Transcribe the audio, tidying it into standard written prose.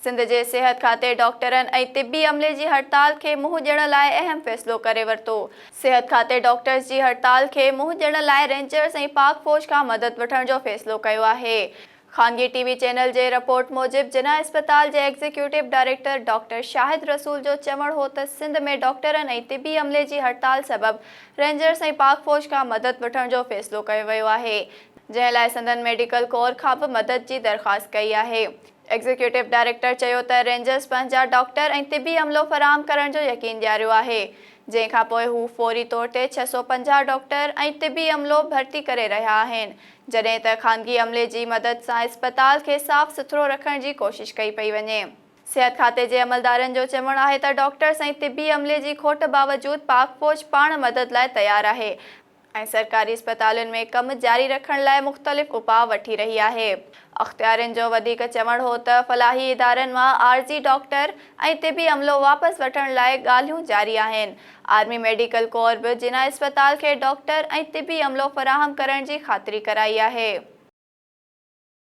سنڌ جي صحت کاتي ڊاڪٽرن ۽ طبي عملي جي هڙتال کي منهن ڏيڻ لاء اهم فيصلو ڪري ورتو. صحت کاتي ڊاڪٽرز جي هڙتال کي منهن ڏيڻ لاء رينجرز ۽ پاڪ فوج کان مدد وٺڻ جو فيصلو ڪيو آهي. خانگي ٽي وي چينل جي رپورٽ موجب جناح اسپتال جي executive director doctor Shahid Rasool جو چوڻ هو ته سنڌ ۾ ڊاڪٽرن ۽ طبي عملي جي هڙتال سبب رينجرز ۽ پاڪ فوج کان مدد وٺڻ جو فيصلو ڪيو ويو آهي جنهن لاء سندن ميڊيڪل ڪور کان به مدد جي درخواست ڪئي آهي. ايگزيڪيوٽو ڊائريڪٽر چيو ته رينجرز پنهنجا ڊاڪٽر ۽ طبي عملو فراهم ڪرڻ جو يقين ڏياريو آهي، جنهن کانپوء هو فوري طور تي 650 ڊاڪٽر ۽ طبي عملو ڀرتي ڪري رهيا آهن، جڏهن ته خانگي عملي جي مدد سان اسپتال کي صاف سٿرو رکڻ جي ڪوشش ڪئي پئي وڃي. صحت کاتي جي عملدارن جو چوڻ آهي ته ڊاڪٽرز ۽ طبي عملي جي کوٽ باوجود پاڪ فوج پاڻ مدد لاء تيار آهي ۽ سرڪاري اسپتالن ۾ ڪم جاري رکڻ لاء مختلف اپاء وٺي رهي آهي. اختيارين جو وڌيڪ چوڻ هو ته فلاحي ادارن مان عارضي ڊاڪٽر ۽ طبي عملو واپس وٺڻ لاء ڳالهيون جاري آهن. آرمي ميڊيڪل ڪور به جناح اسپتال کي ڊاڪٽر ۽ طبي عملو فراهم ڪرڻ جي خاطري ڪرائي آهي.